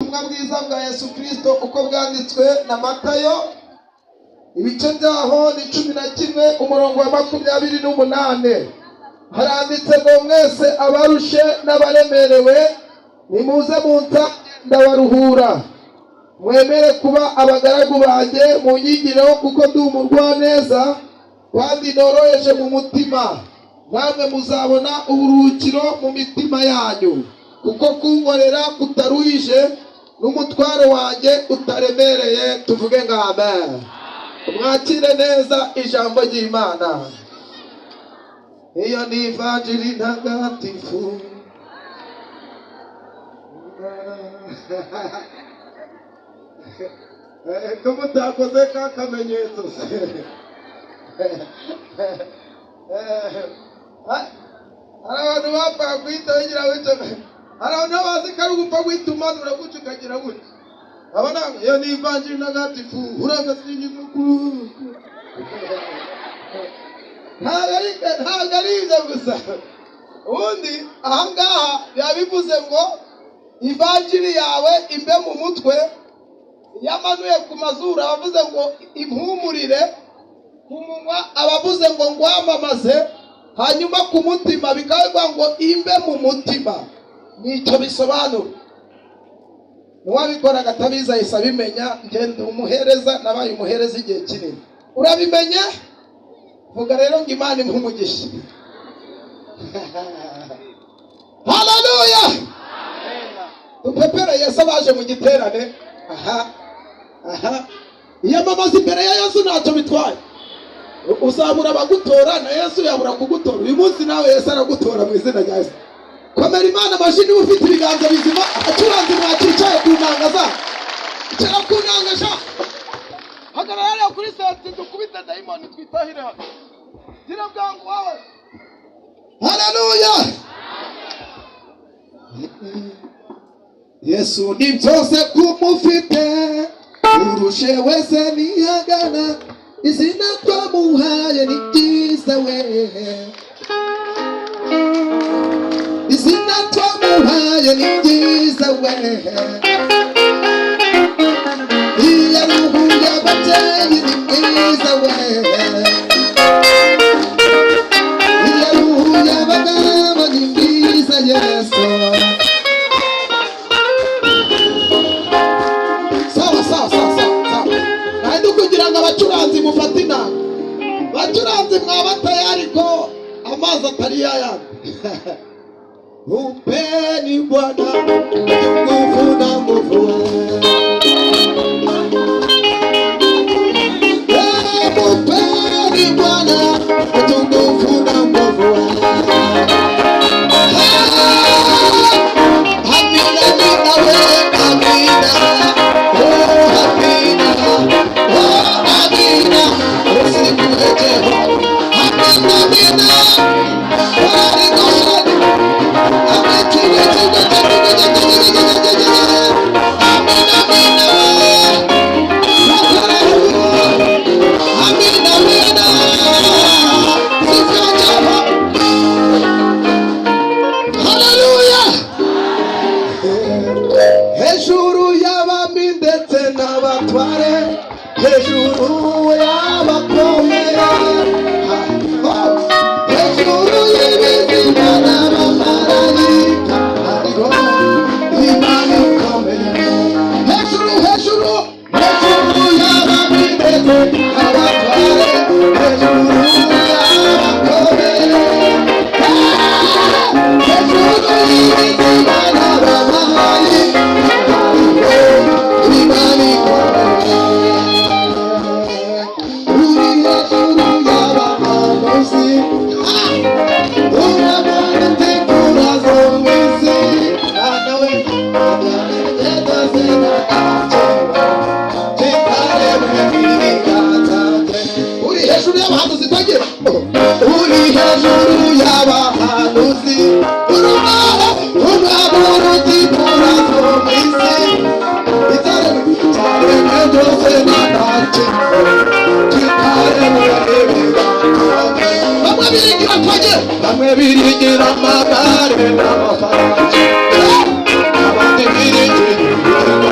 Ubutumwa bwiza bwa Yesu Kirisito uko bwanditswe na Matayo, ibice byaho ni 11, umurongo wa 28. Haranditse ngo: "Mwese abarushe n'abaremerewe, nimuze munsange, ndabaruhura. Mwemere kuba abagaragu banjye, munyigireho, kuko ndi umugwaneza kandi noroheje mu mutima, namwe muzabona uburuhukiro mu mitima yanyu, kuko kunkorera kutaruhije n'umutwaro wanjye utaremereye." Tuvuge ngo amen. Mwakire neza ijambo ry'Imana. Iyo ni ivanjiri ntagatifu. Ko mutakoze ka kamenyetso se? Hari abantu bapfaga guhita bagira gutya. Hari abantu bazi ko ari ugupfa guhita umanura gutya, ukagira gutya. Abona iyo ni ivanjiri ntagatifu, uragasingiza. Ntabwo ari ibyo gusa. Ubundi ahangaha biba bivuze ngo ivanjiri yawe imbe mu mutwe. Iyo amanuye ku mazuru, abavuze ngo impumurire ku munwa, abavuze ngo ngwamamaze, hanyuma ku mutima bikaba bivuga ngo imbe mu mutima. Nicyo bisobanura. Uwabikoraga atabizi ahise abimenya. Ngenda umuhereza, nabaye umuhereza igihe kinini. Urabimenye? Vuga rero ngo Imana impe umugisha. Haleluya! Dupepere Yesu abaje mu giterane. Aha aha, iyamamaza imbere ya Yesu ntacyo bitwaye. Uzabura abagutora, na Yesu yabura kugutora. Uyu munsi nawe Yesu aragutora mu izina rya Yesu. Komera Imana amashyi niba ufite ibiganza bizima. Abacuranzi mwakicaye ku nanga zanyu, icara ku nanga sha. Hagarara hariya kuri senti, dukubite dayimoni, twitahire hano. Gira bwangu wawe. Haleluya! Yesu ni byose kumufite, urushe wese nihagana. Izina twamuhaye ni ryiza we, izina twamuhaye ni ryiza we. Iyaruhuye ababyeyi, ni mwiza we. Iyaruhuye abagabo, ni mwiza Yesu. Sawa sawa sawa sawa sawa. Nari kugira ngo abacuranzi mufate inanga. Bacuranzi, mwaba tayari ko amazi atari yayandi? Upeni Bwana nguvu na nguvu. Mupeni Bwana utukufu na nguvu. Amina, amina we, amina. Oh, amina. Oh, amina. Usikuleteho. Amina, amina. Warikoshani. Amina, amina we. Amina, amina. Sifa Jehova. Haleluya! Hejuru y'abami ndetse n'abatware, hejuru y'abakomeye, hejuru y'ibizima n'abamarayika, hariho Imana ikomeye. Hejuru, hejuru, hejuru y'abami ndetse n'abatware, hejuru y'abakomeye, hejuru y'ibizima n'abamarayika, hariho Imana ikomeye. Uri hejuru y'abahanuzi, uramutegura zo mu isi, nawe uri hejuru y'abahanuzi. Twagira uri hejuru y'abahanuzi, urumara umwamurutikura zo mu isi, ibyaremwe byose nta kintu kitaremwe. Bamwe biringira, twagira bamwe biringira amagare n'amafarasi, abandi biringira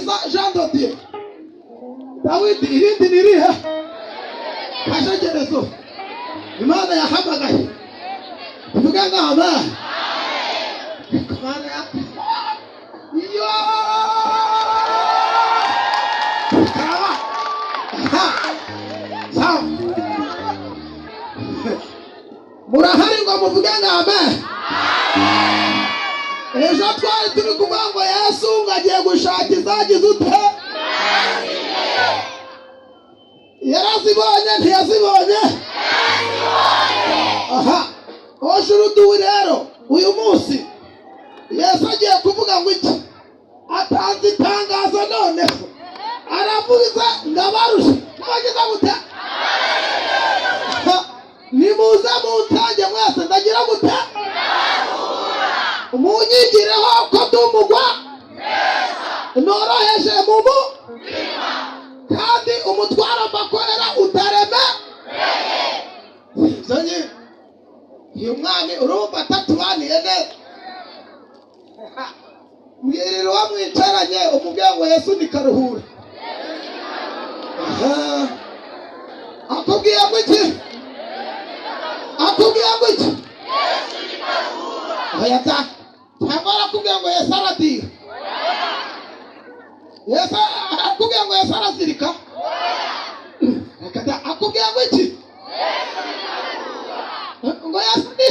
Mukiza Jean de Dieu Dawidi, irindi ni irihe? Kajegerezo Imana yahamagaye, tuvuge ngo amen. Imana ya yo karaba. Sawa, murahari ngo muvuge ngo amen? Ejo twari turi kuvuga ngo Yesu ngo agiye gushaka izagize ute? Yarazibonye, ntiyazibonye? Aha aujourd'hui rero, uyu munsi Yesu agiye kuvuga ngo iki? Atanze itangazo, noneho aravuze ngo abarushe n'abagize gute? Nimuze munsange mwese, ndagira gute? Munyigireho ko ndi umugwa noroheje mumu, kandi umutwaro mbakorera utareme. Ibyo nyine, uyu mwami urumva atatubaniye neza. Mbwirira uwo mwicaranye, umubwira ngo Yesu ni karuhura. Aha. Akubwiye ngo iki? Akubwiye ngo iki? Oya da, cyangwa arakubwiye ngo Yesu aradira? Yesu arakubwiye ngo Yesu arazirika? Reka da. Akubwiye ngo iki? Ngo Yesu ni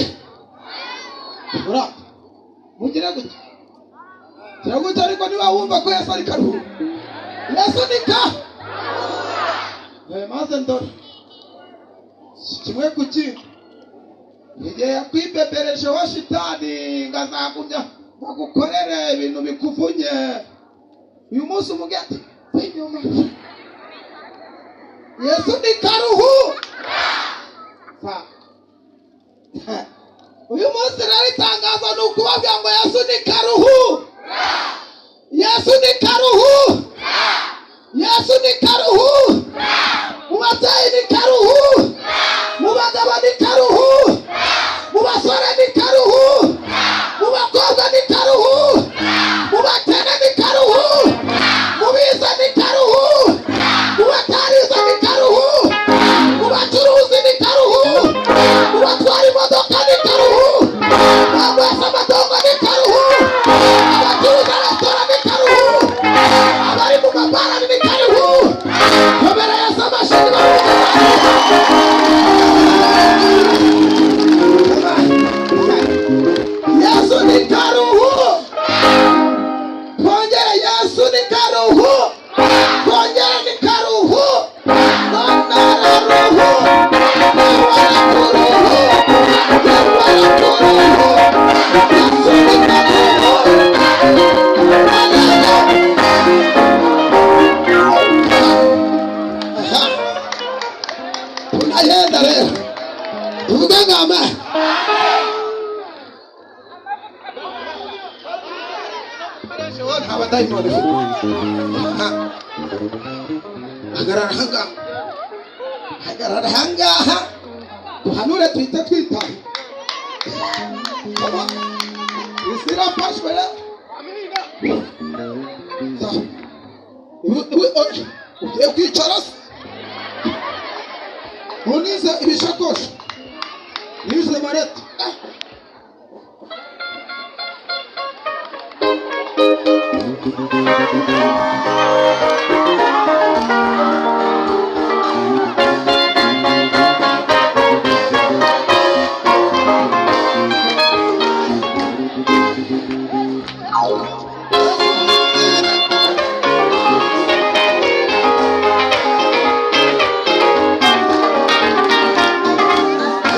ura mugire gutya, gira gutya. Ariko niba wumva ko Yesu ari karuhura, Yesu ni ka. Maze ndore kimwe ku kindi, igihe yakwibeberejeho shitani ngo azagumya bagukorere ibintu bikuvunye, uyu munsi umubwira ati: "Inyuma Yesu ni karuhu." Uyu munsi rero itangazo ni ukubabwira ngo Yesu ni karuhu, Yesu ni karuhu, Yesu ni karuhu. Mu babyeyi ni karuhu, mu bagabo ni karuhu, mu basore ni karuhu, mu bakobwa ni karuhu, mu bakene ni karuhu, mu bize ni karuhu, mu batarize ni karuhu, mu bacuruzi ni karuhu, mu batwara imodoka ni karuhu, banywesha amatongo ni karuhu, abacuruza resitora ni karuhu, abari mu mabara ni karuhu. Komera Yesu amashyi. Yesu ni karuhu. Twongere, Yesu ni karuhu. Twongere, ni karuhu. Nonararuhu nawarakuruhu yawarakuruhu. Yesu ni karuhu. Haleluya. Aha. Tunagenda rero, tuvuge ngo amen. Nta badayimoni ufite. Aha. Hagarara ahangaha, hagarara ahangaha, duhanure, tuhite twitahe. Koma. Isi irafashwe rero. Sawa. Ugiye kwicara se? Unize ibishakoshi, nize marete. Ah.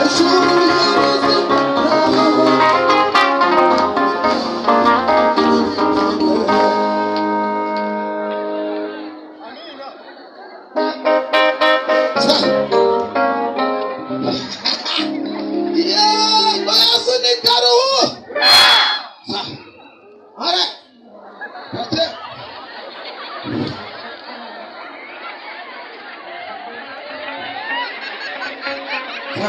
Ishuri ry'ubuzima. Yego, Yesu ni karuhu. Are Pate. Sa.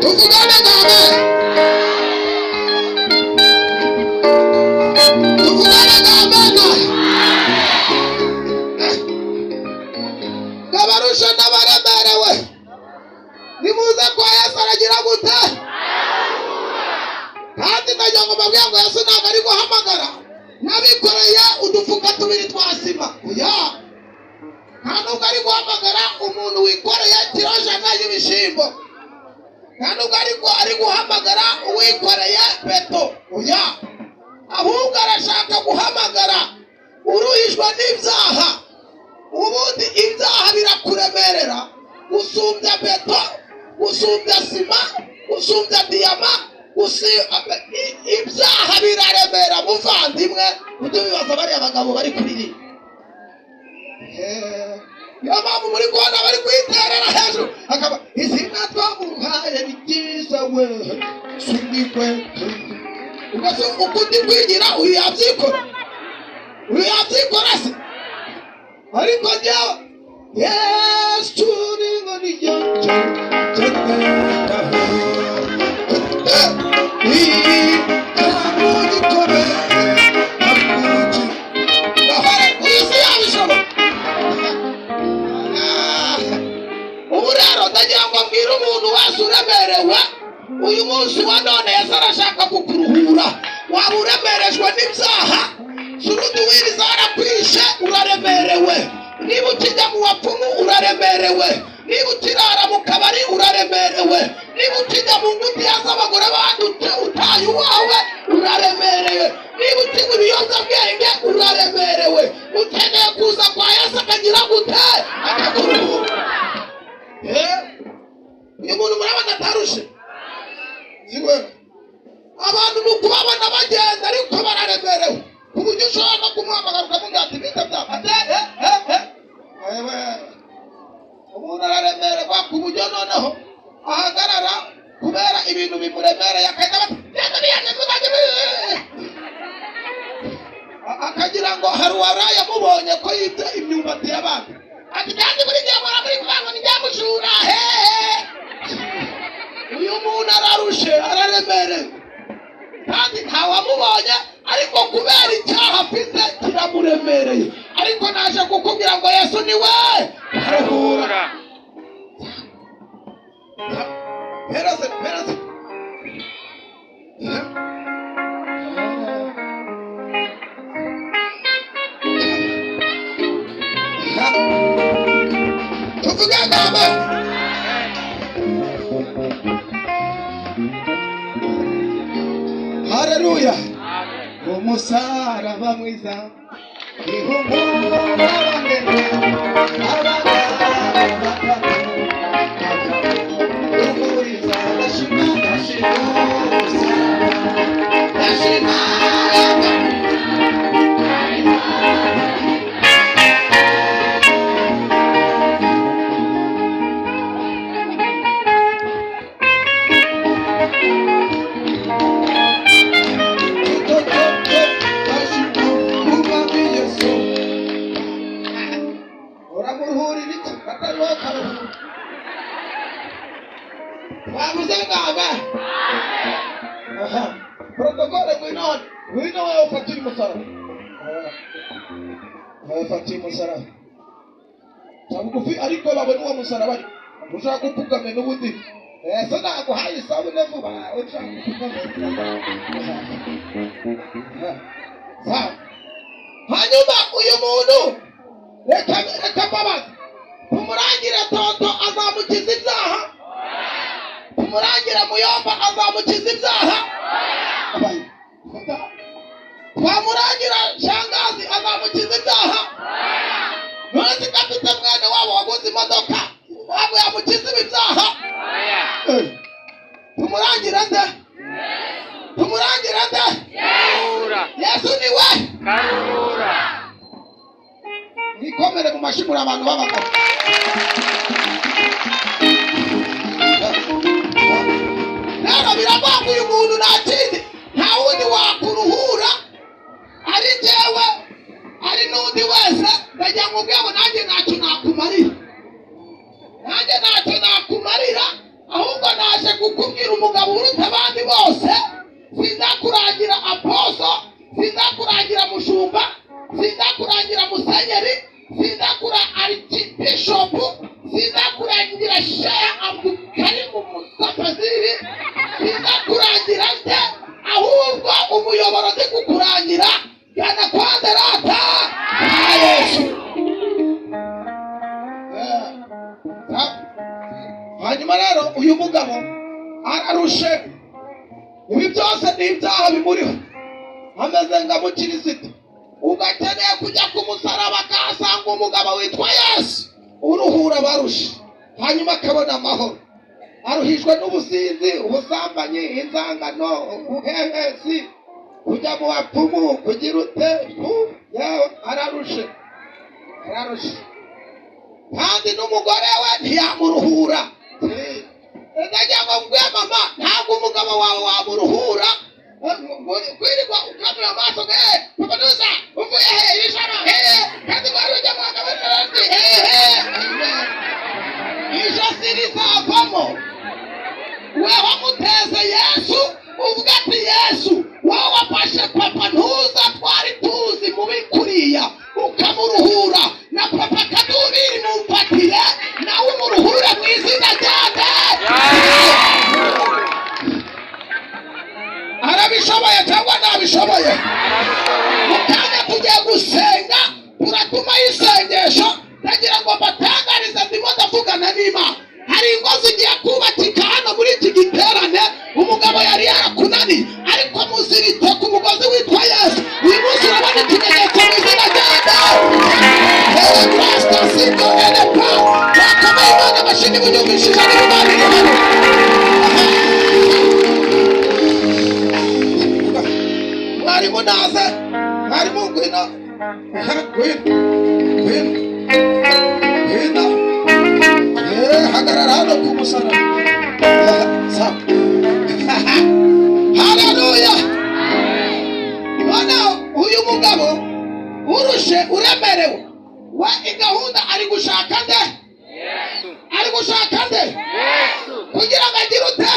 Tuvugane nawe, tuvugane n'abana n'abarusha n'abaremerewe. Nimuze kwa Yesu aragira gute? Kandi ndagira ngo mbabwire ngo Yesu ntabwo ari guhamagara n'abikoreye udufuka tubiri twa sima. Oya, nta nubwo ari guhamagara umuntu wikoreye kirojana y'ibishyimbo, nta nubwo ari guhamagara uwikoreye beto. Oya, ahubwo arashaka guhamagara uruhijwe n'ibyaha. Ubundi ibyaha birakuremerera gusumbya beto, gusumbya sima, gusumbya diyama. Ibyaha biraremera muvandimwe. Ujye wibaza bariya bagabo bari kuririmba. Niyo mpamvu muri kubona bari kwiterera hejuru, akaba izina twamuhaye ni ryiza we sunikwe. Ubwo uko undi kwigira, uyu yabyikora, uyu yabyikora se? Ariko njyewe Yesu ni inkoni yanjye ngenderaho, ubu rero ndagira ngo mbwire umuntu wese uremerewe uyu munsi wa none, Yesu arashaka kukuruhura. Waba uremerejwe n'ibyaha, suruduwiri zarakwishe, uraremerewe. Niba ukijya mu bapfumu, uraremerewe. Niba ukirara mu kabari, uraremerewe. Niba ukijya mu ngutiya z'abagore bandutse utaye uwawe, uraremerewe. Niba ukinywa ibiyobyabwenge, uraremerewe. Ukeneye kuza kwa Yesu akagira gute? Akakuruhura. Uyu muntu murabona atarushe siwe? Abantu ni ukubabona bagenda ariko bararemerewe, ku buryo ushobora no kumuhamagara ukamubwira ati bita byafate. Ewe, umuntu araremererwa ku buryo noneho ahagarara kubera ibintu bimuremereye, akahita bati "Genda biyane, muzajye akagira ngo hari uwaraye amubonye ko yibye imyumbati y'abandi, ati kandi buri gihe mpora muri kuvuga ngo nijya hehe. Uyu muntu ararushe, araremerewe, kandi ntawamubonye, ariko kubera icyaha afite kiramuremereye. Ariko naje kukubwira ngo Yesu ni we aruhura. Perase, perase. Tuvuge ngabo. Haleluya. Umusaraba mwiza ihumura abana batatu uhuriza. Ndashima, ndashima umusaraba, ndashima. Uramuruhurira iki atariho karuhura? Wabuze ngaba. Aha, protokole, ngwino, ngwino wewe ufate uyu musaraba. Wewe ufate uyu musaraba. Ca bugufi ariko babone uwo musaraba. Ariko ushaka upfukame n'ubundi ese naguhaye isabune vuba. Ushaka upfukame. Sawa. Hanyuma uyu muntu, reka reka mbabaze, tumurangire Tonto azamukiza ibyaha? Tumurangire Muyomba azamukiza ibyaha? Abaye. Twamurangira Shangazi azamukiza ibyaha? None se ko afite mwene wabo waguze imodoka? Ntabwo yamukiza ibi byaha. Tumurangira nde? Tumurangira nde? Yesu ni we. Nikomere mu mashyi muri abantu b'abagabo. Rero biravanga uyu muntu nta kindi, nta wundi wakuruhura, ari njyewe ari n'undi wese. Ndagira ngo ubwabo nanjye ntacyo nakumarira, nanjye ntacyo nakumarira, ahubwo naje kukubwira umugabo uruta abandi bose. Sinzakurangira aposo, sinzakurangira mushumba, sinzakurangira musenyeri, sinzakura arikibishopu, sinzakurangira sheya Abdukarimu Musafaziri, sinzakurangira nde, ahubwo umuyoboro ndi kukurangira gana kwa Derata kwa Yesu. Hanyuma rero uyu mugabo ararushe, ibi byose ni ibyaha bimuriho, ameze nka mukirisito ugakeneye kujya ku musaraba akahasanga umugabo witwa Yesu uruhura abarushe, hanyuma akabona amahoro. Aruhijwe n'ubusinzi, ubusambanyi, inzangano, ubuhehesi, kujya mu bapfumu, kugira ute, yewe ararushe, ararushe. Kandi n'umugore we ntiyamuruhura. Ndagira ngo mbwire mama, ntabwo umugabo wawe wamuruhura. Kwirirwa ukanura amaso ngo papa nuza uvuye he iri joro he, kandi wari ujya mu bagabo n'abandi he he, ijosi rizavamo. Weho muteze Yesu, uvuga ati Yesu wowe wafashe papa ntuza twari tuzi mubi kuriya, ukamuruhura, na papa Kadubiri mumfatire nawe umuruhure mu izina ryanjye. Arabishoboye cyangwa ntabishoboye? Mu kanya tugiye gusenga, turatuma isengesho. Ndagira ngo mbatangarize, ndimo ndavugana n'Imana. Hari ingo zigiye kubakika hano muri iki giterane. Umugabo yari yarakunaniye, ariko muziritse ku mugozi witwa Yesu. Uyu munsi urabona ikimenyetso mu izina rya Wakomeye Imana amashini bunyumvishije n'Imana iri hano. Mwarimu naze, mwarimu ngwino, ngwino, ngwino, ngwino, hagarara hano ku musaraba. Haleluya! Noneho uyu mugabo urushe uremerewe we igahunda ari gushaka nde? Ari gushaka nde? Kugira ngo agire ute?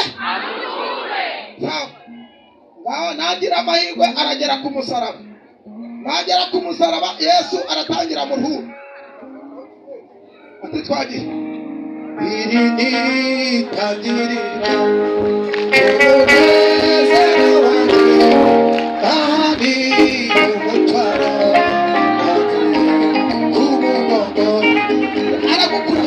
Ngaho nagira amahirwe aragera ku musaraba. Nagera ku musaraba Yesu aratangira muruhura. Ati twagiye. Iri ni itangiriro umunezero wanjye, kandi umutwaro ku mugongo aragukura.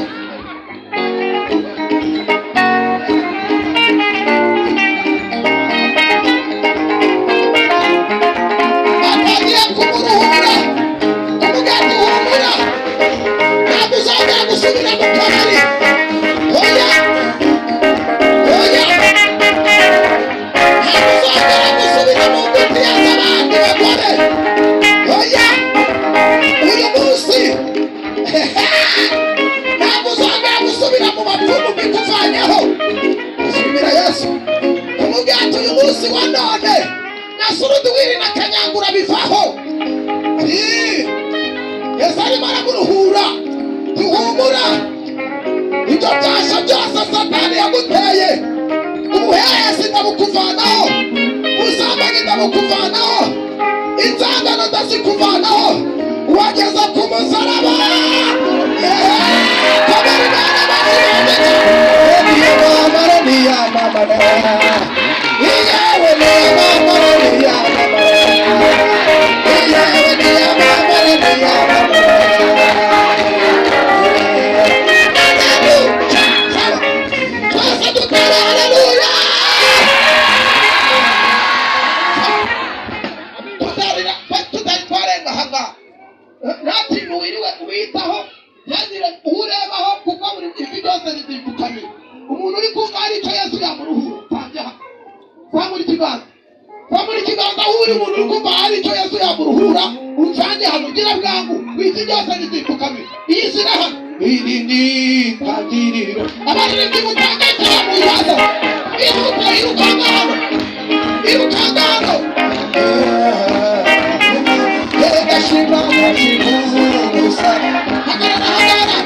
Atangiye kumuruhura, umugati uhumura, ntabwo uzongera gusubira mu kabari. Oya, oya, ntabwo uzongera gusubira mu ngutiya z'abandi bagore. Oya, uyu munsi ntabwo uzongera gusubira mu bapfumu bikuvanyeho. Shimira Yesu. Umugati uyu munsi wa none na suruduwiri na kanyangura bivaho. Yesu arimo aramuruhura. Tuhumura ibyo byasha byose Satani yaguteye. Ubuhehesi ndabukuvanaho, ubusambanyi ndabukuvanaho, inzangano ndazikuvanaho. Wageze ku musaraba. Tutari twarenga ahangaha, nta kintu wiriwe witaho. Ntihagire uwurebaho, kuko buri ivi ryose rizipfukamira. Umuntu uri kumva hari icyo Yesu yamuruhura, nsange hano. Zamura ikiganza, zamura ikiganza. Aho uri, umuntu uri kumva hari icyo Yesu yamuruhura, unsange hano. Ugira bwangu, ivi ryose rizipfukamira. Iyi si hano, iri ni itangiriro. Abaririmbyi, mutange cyane, muyaza. Iruka, irukanga hano, irukanga hano. Erega shima, shima gusa. Hagarara, hagarara.